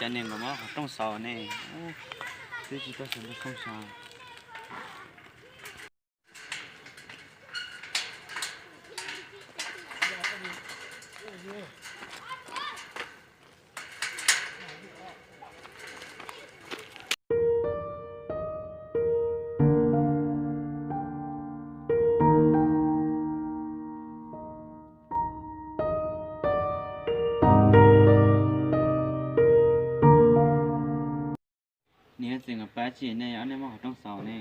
Niam nkawd muab qhov rooj xauv ne, twb tsis tau xauv nrog rooj xauv. Niam txiv nkawd pab tsis ne, ob niag muab qhov rooj xauv ne.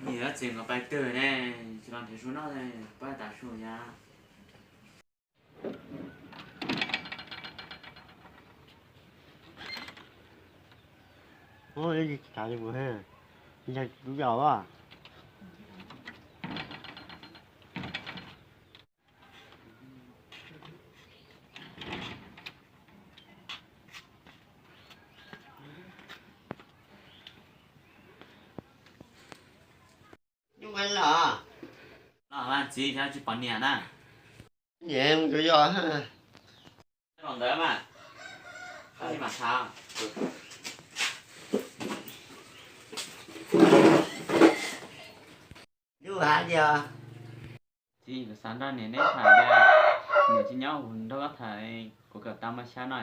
Niam txiv nkawd pab twg ne, tsis los nrhiav su noj, pab tas su ya. Ub, tsis tham li kuv, yog lub yos as. Nyuj nqaij los? Los mas txiv, xyov tsis pom niam na. Niam mus cuag yos. Los ntawd mas, koj mam tham. Nyuj hais tias, txiv, kuv xav nrog niam neb tham tias, niam tsis nyob kuv nrog koj tham, kuv kawm tau mas xyab no,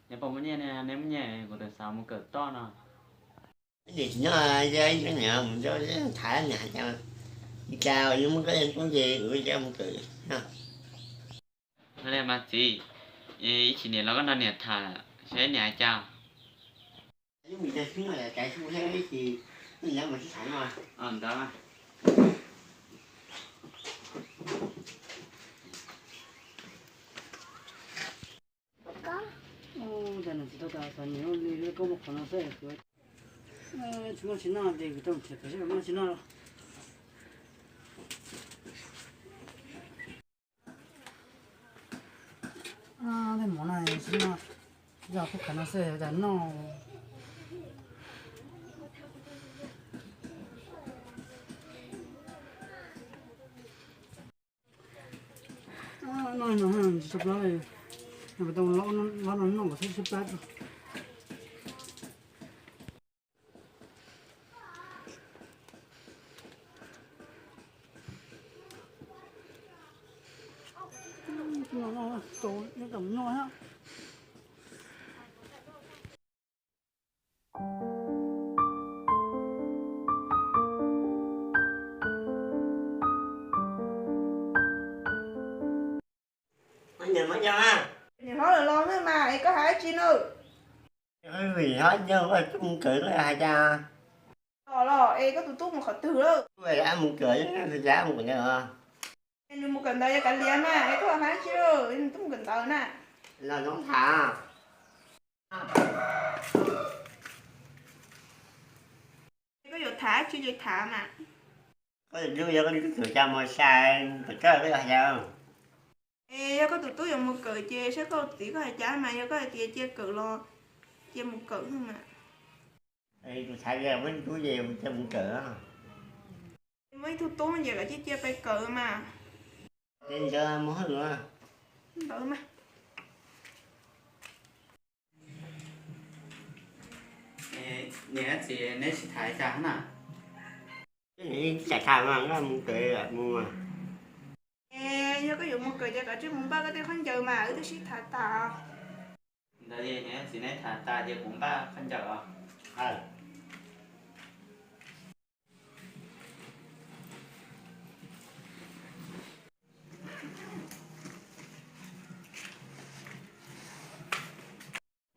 neb puas muaj nyiaj ne, neb muaj nyiaj kuv tawm xav mus kawm toj no. Niam tsis nyob, yog ib niam mus tham niam hais tias, cas yuav muab koj tub ces kuv coj mus kawm no. Mas txiv, ib chim niam los koj nrog niam tham saib niam hais cas. Lub mis tas xwb no, cas xwb thiab, ib chim niam mas sib tham no. Ntawd. Cas nws tsis tau tas xav niam li koj muab qhov no xwb, tsis muaj tsis noj ces kuv tau nrhiav pem seb muaj tsis noj. Tej mov no tsis noj, yog kuv qhov no xwb tas noj. Noj no tsis tshua plab li, kuv tau lob no noj kom sib sib plab tso. Niam hlob lawm los mas es koj hais dab tsi no? Vim hlob nyob ua tub mus kawm no hais cas? Los los es koj tus tub mus qhov twg lawm? Mus kawm, mus kawm ntawd. Nws mus kawm ntawd yog kav liam mas es koj hais dab tsi, nws twb mus kawm ntawd na. Los zoo tham. Koj yuav tham dab tsi ces tham mas. Koj tus tub yog koj tus tub kawm cas mas sai, mus kawm toj koj hais cas? Es yog koj tus tub yuav mus kawm ces saib koj txiv koj hais cas mas, yog koj hais tias cia kawm los cia mus kawm xwb mas. Kuv xav tias muaj ib tug tub ces cia mus kawm. Muaj ib tug tub ces kom cia cia pes kawm mas. Ces ntawd mus hwj ntawd mas. Niam txiv neb sib tham li cas na? Tsis tham mas koj mus kawm mus. Es yog koj yuav mus kawm ces koj tsij mus npaj koj tej khaub ncaws mas wb twb sib tham tas. Ntawd niam txiv neb tham tas ces kuv npaj khaub ncaws os.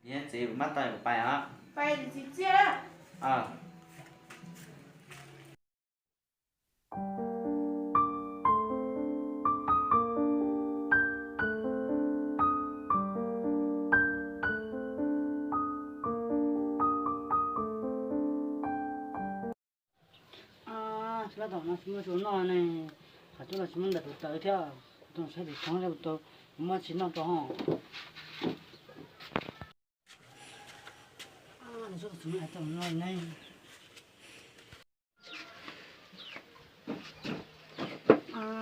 Niam txiv, kuv npaj tau kuv pais os. Pais txiv txiaj. Tsis laj tom no tsis muaj su noj ne, qhov cub los tsis muaj ntawm tus tawv thiab, kuv tus saib tus tshoob kuv tus, kuv muab tsis noj rau hauv. Nws tsis tau no ne.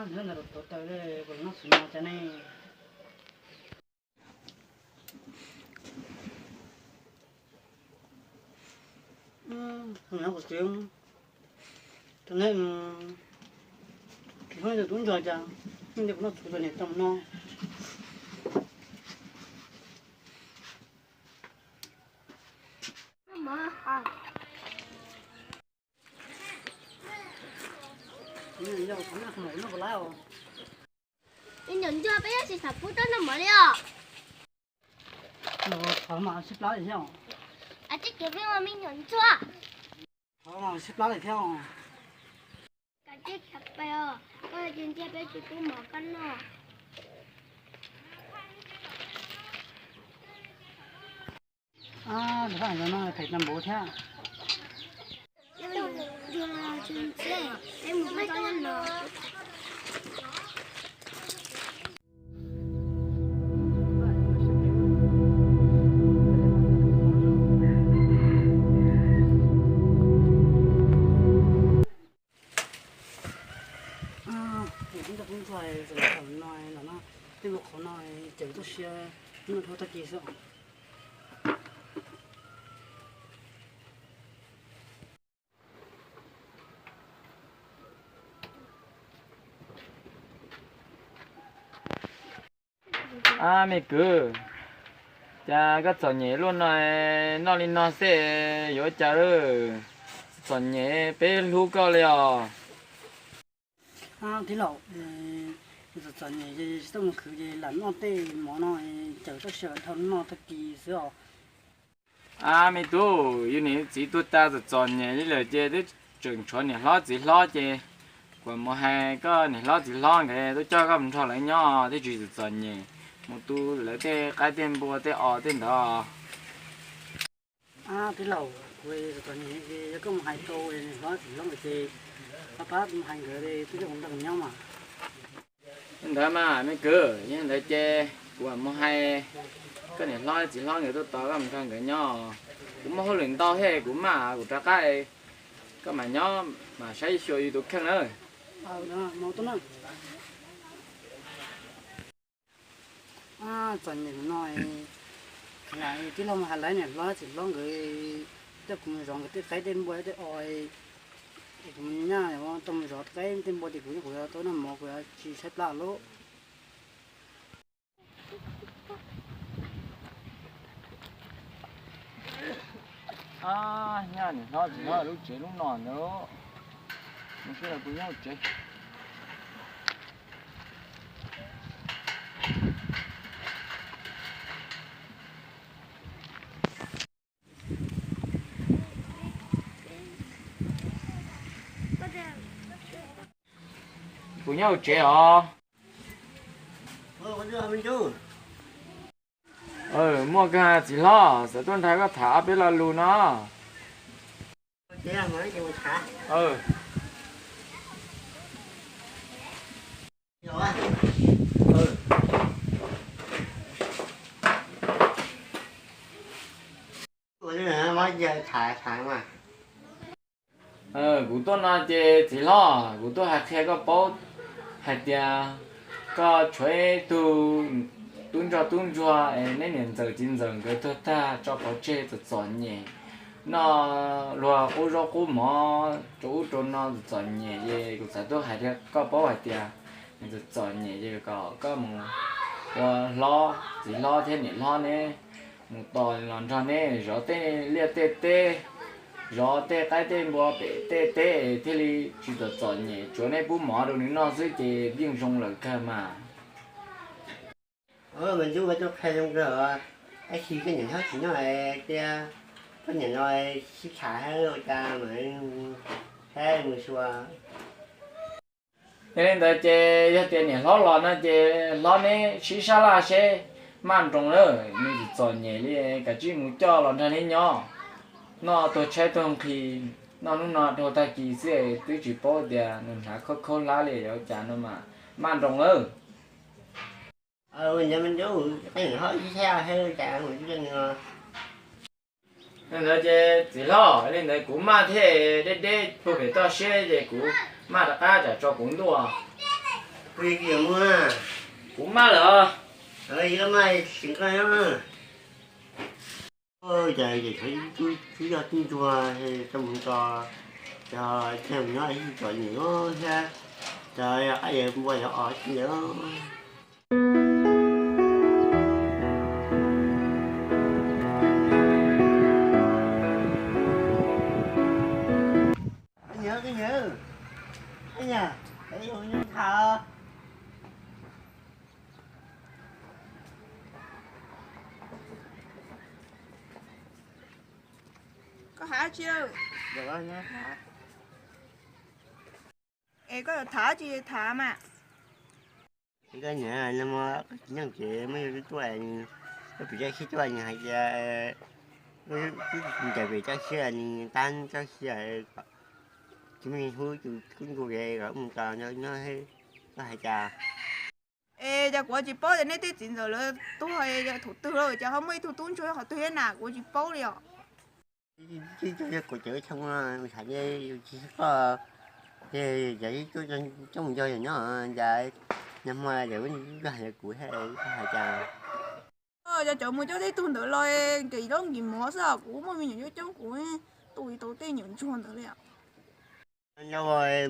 Nyob ntawm tuav taws li, kuv noj tsis no cas ne. Kuv txiv, tsis hnub tub ntsuag cas, hnub ntawd kuv noj txhuv txom nyem tau no. Me nyuam ntsuag, peb yuav tsis xav pub rau noj mov li os. Thov mas sib plab li thiab. Ab, tib kev peb ua me nyuam ntsuag. Thov mas sib plab li thiab. Koj tib khav pes os, koj cia ntsia peb tsis pub mov koj noj. Lwm qab no phem tau npaum thiab. Tus ntsuag no los no, tej lub qhov no ces txoj sia no dhau tag kis xwb. Ab me kwv, cas koj txom nyem luaj no, noj li no xwb yuav ua cas lawm? Txom nyem peb hlub koj li os. Tij laug, txom txom nyem ces tsis tau mus khwv ces lam noj tej mov no, cawm txoj sia dhau noj tag kis xwb os. Ab me tub, yus niam txiv tuag tas txom txom nyem li lawm ces twb tseem tshuav niam hlob txiv hlob ces kuv mus hais koj niam hlob txiv hlob nkawd tuaj coj koj mus nrog lawv nyob thiaj tsis txom txom nyem, mus tu lawv tej qaib tej npua tej os tej ntawd. Tij laug, kuv txom txom nyem ces yog koj mus hais rau niam hlob txiv hlob nkawd ces pab pab mus hais nkawd twb coj kuv nrog nyob mas. Li ntawd mas me kwv, yog li ntawd ces kuv mus hais koj niam hlob txiv hlob nkawd tuaj tos koj mus nrog nkawd nyob. Kuv muaj hauj lwm ntau thiab kuv maj kuv rov qab, koj mam nyob mas saib xyuas yus tus kheej nawb. Txom nyem no, tij laug mus hais lawv niam hlob txiv hlob nkawd coj kuv mus zov nkawd tej qaib tej npua tej os, es kuv nyaj tau mus zov qaib tej npua ces kuv, kuv yuav tau noj mov, kuv yuav tsis tshaib plab lawm. Ab, nyaj niam hlob txiv hlob lub tsev lub no ntag. Mus saib los puas nyob tsev. Puas nyob hauv tsev os? Muaj kawg txiv hlob, xav tuaj nrog koj tham ob peb lo lus no. Kuv tuaj no ces txiv hlob, kuv tuaj hais qhia koj paub hais tias koj tshuav ib tug tub ntsoj tub ntsuag es neb niam ntxawm txiv ntxawm nkawd tuag tag tso pov tseg txom txom nyem, noj luag qub zaub qub mov rau ub rau no txom txom nyem es kuv xav tuaj hais rau koj paub hais tias nws txom txom nyem ces kom koj mus ua hlob, txiv hlob thiab niam hlob neb mus tos los nrog neb zov tej liaj tej teb, zov tej qaib tej npua pem tej teb thiaj li tsis txom txom nyem, tsuav neb pub mov rau nws noj xwb ces yeej zoo lawm kawg mas. Mas ntuj, tuaj qhia zoo kawg os. Tab sis koj niam hlob tsis nyob tias koj niam no sib tham hab ua cas mas thiab mus xyuas. Yog li ntawd ces yog tias niam hlob los no ces hlob neb sib sab laj seb maj nroos lawm, nws txom txom nyem li, kav tsij mus coj los nrog neb nyob. Noj tuag tshaib tuag nqhis, noj hnub no dhau tag kis xwb twb tsis paub tias nws hnav khaub khaub hlab li yuav cas no mas maj nroos lawm. Li ntawd ces txiv hlob, li ntawd kuv maj thiab, deb deb puag pem toj siab ces kuv maj rov qab tsam tso kuv ntuj. Kuv maj lawm os. Cas ces tub yog tub ntsuag, tau mus tos, cov tseem nyob ib tsom nyem thiab, cov qab yawg npua yov os ntawd. Koj hais tsi? Es koj yuav tham tsi tham mas. Koj niam, nag hmo koj tsis nyob ces muab yus tuaj, koj pem tsob siab tuaj nws hais tias, wb ncaim pem tsob siab nws tab tsob siab, tsis muaj hu tus kub ntu es kom wb mus tos nyob, koj hais cas? Es cas kuv tsis paub tias nej tej txiv ntxawm lawv tuag thaum twg lawm, cas ho muaj ib tug tub ntsuag qhov twg thiab na, kuv tsis paub li os. Kuv cov tshee tham tsis koj, ces cov coj mus nco yog nyob cas nag hmo ces wb hais kuv thiab koj hais cas? Cov cov mus coj tej tug ntawd los nkim zaub nkim mov xwb os, kuv muaj me nyuam coob coob kuv tu tsis tau tej me nyuam ntsuag ntawd li.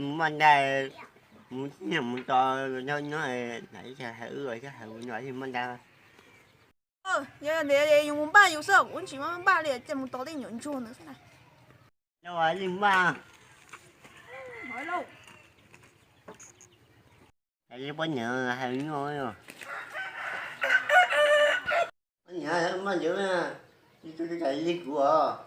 Mus maj ntais, mus tib nyuag mus tos nyob, hais wb thiab hais mus no maj ntais. Yog ntiav yus mus npaj yus xwb, kuv tsis muaj npaj li, cia mus tos tej me nyuam ntsuag ntawd xwb na. Li maj, poj niam hais nyuaj, poj niam maj ntawd, li kuv os.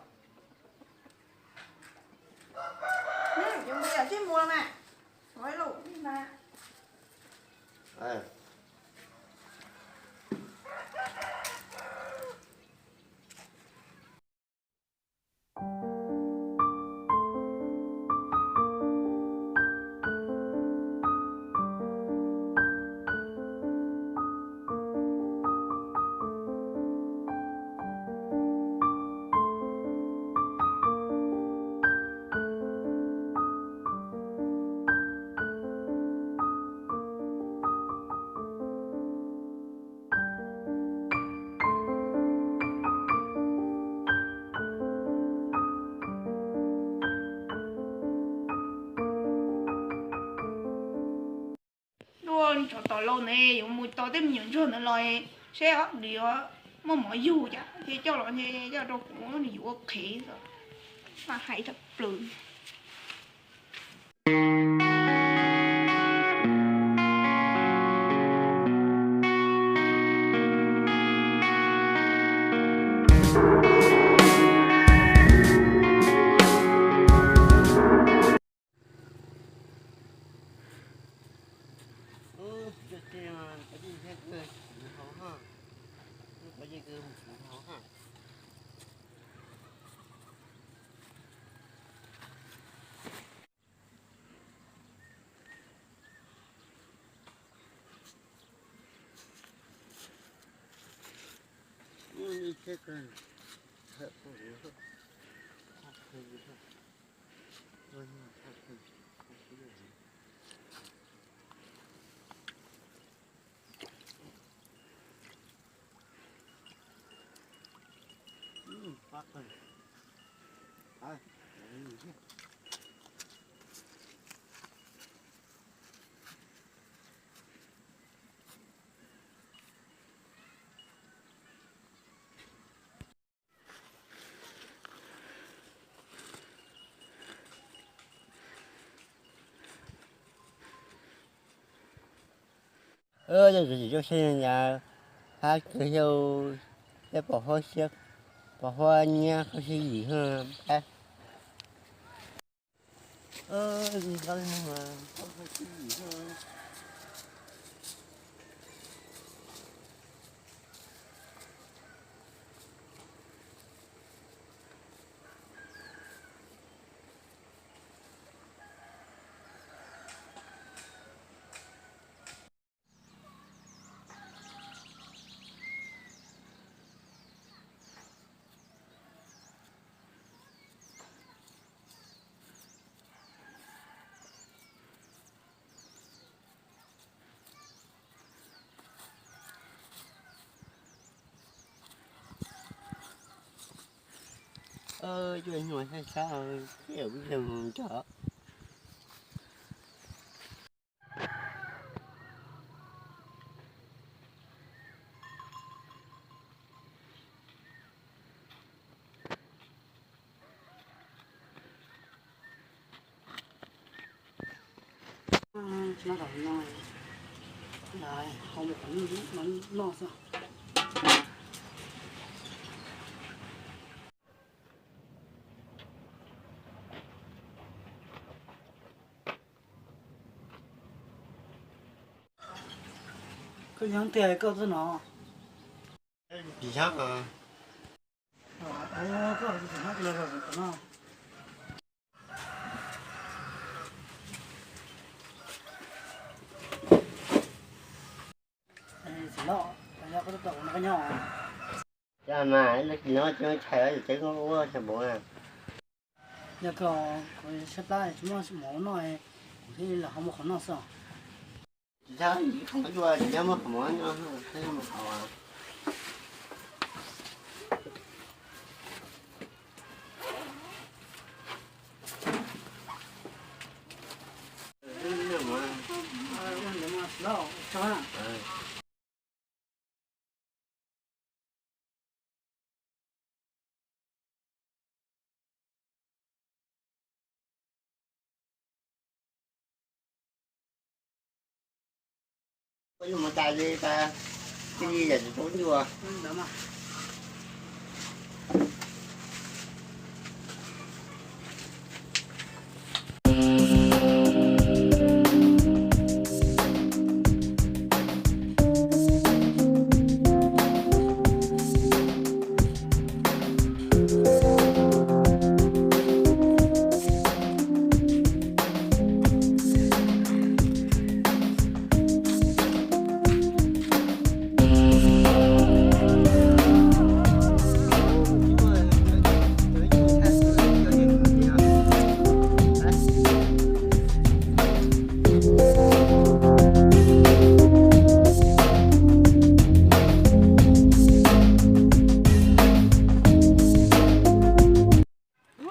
Ntuj, tsov tom lauj ne, yuav mus tos tej me nyuam ntsuag ntawd los seb ob nws yuav muaj mov yug cas thiaj coj los, coj rau kuv nws yuav ua qhev xwb. Mas hais tag plaws. Yog tsis zoo siab, hab kawg yau, thiab pom huab siab, pom huab nyiab kho siab yim hab. Cuaj nyuag sab sab, ib yam li mus nrog. Tsis noj tau no, ho mus qhov noj xwb. Koj nyob tiag koj twb no. Tsis nyob. Koj tsis nyob los no. Txiv loj, yog koj tau no koj nyob. Cas mas no tsis nyob tsis tshais, teb koj ua tshais npaum na. Yog koj kuv tshaib plab tsis muaj mov noj, kuv thiaj li los ho muab qhov noj xwb. Tsis tshab ib qhov dua tsis tshab muaj qhov mov noj, tshab muaj qhov. Ua mus tas li tas, cia li yam tsis tau ncua.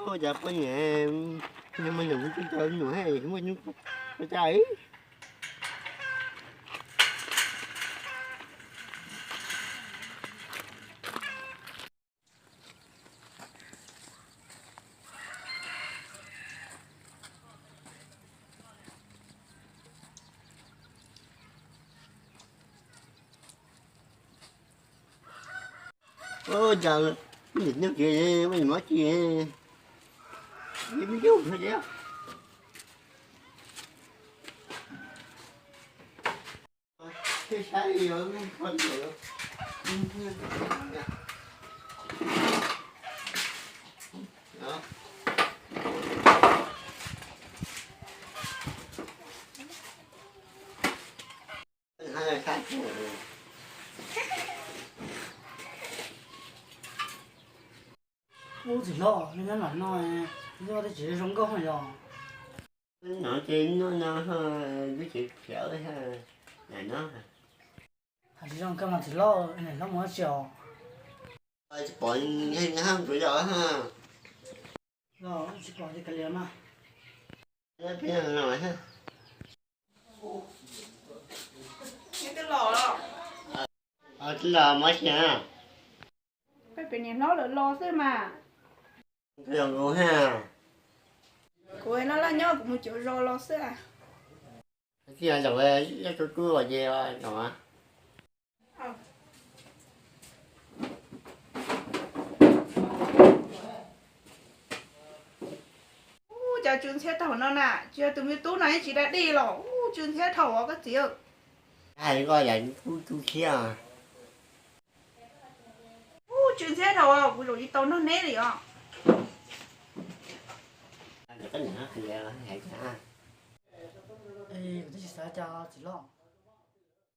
Ua cas poj niam, nws muaj nyuam kuv tsis tau nyuam, muaj nyuam kuv tsis tau. Ua cas nws nyob kiag, muaj mob tsis, me yug thiab. Ub, txiv hlob, neb nyob nram no, neb ua teb tsis zoo nkauj yog? No ces nyob no, lub tsev khiav no. Hais tsis zoo koj mas txiv hlob, niam hlob mus dab tsi os? Tsis pom, tsis pom ces kav liam mas. Twb los mov xyas. Peb pem niam hlob lawm los xwb mas. Los nkaus ha. Kuv laj laj nyob kuv mus cov zos los xwb. Tij zaum ib tug tub los ces zaum. Ub, cas tsw ntxhiab thaum no na, tsis yog tus me tub no yeej tsis da dej los, ub, tsw ntxhiab thaum os koj txiv. Hais koj yam tub tsw ntxhiab. Ub, tsw ntxhiab thaum os, kuv zaum tsis tau nrog neb li os. Kuv twb tsis xav cas txiv hlob.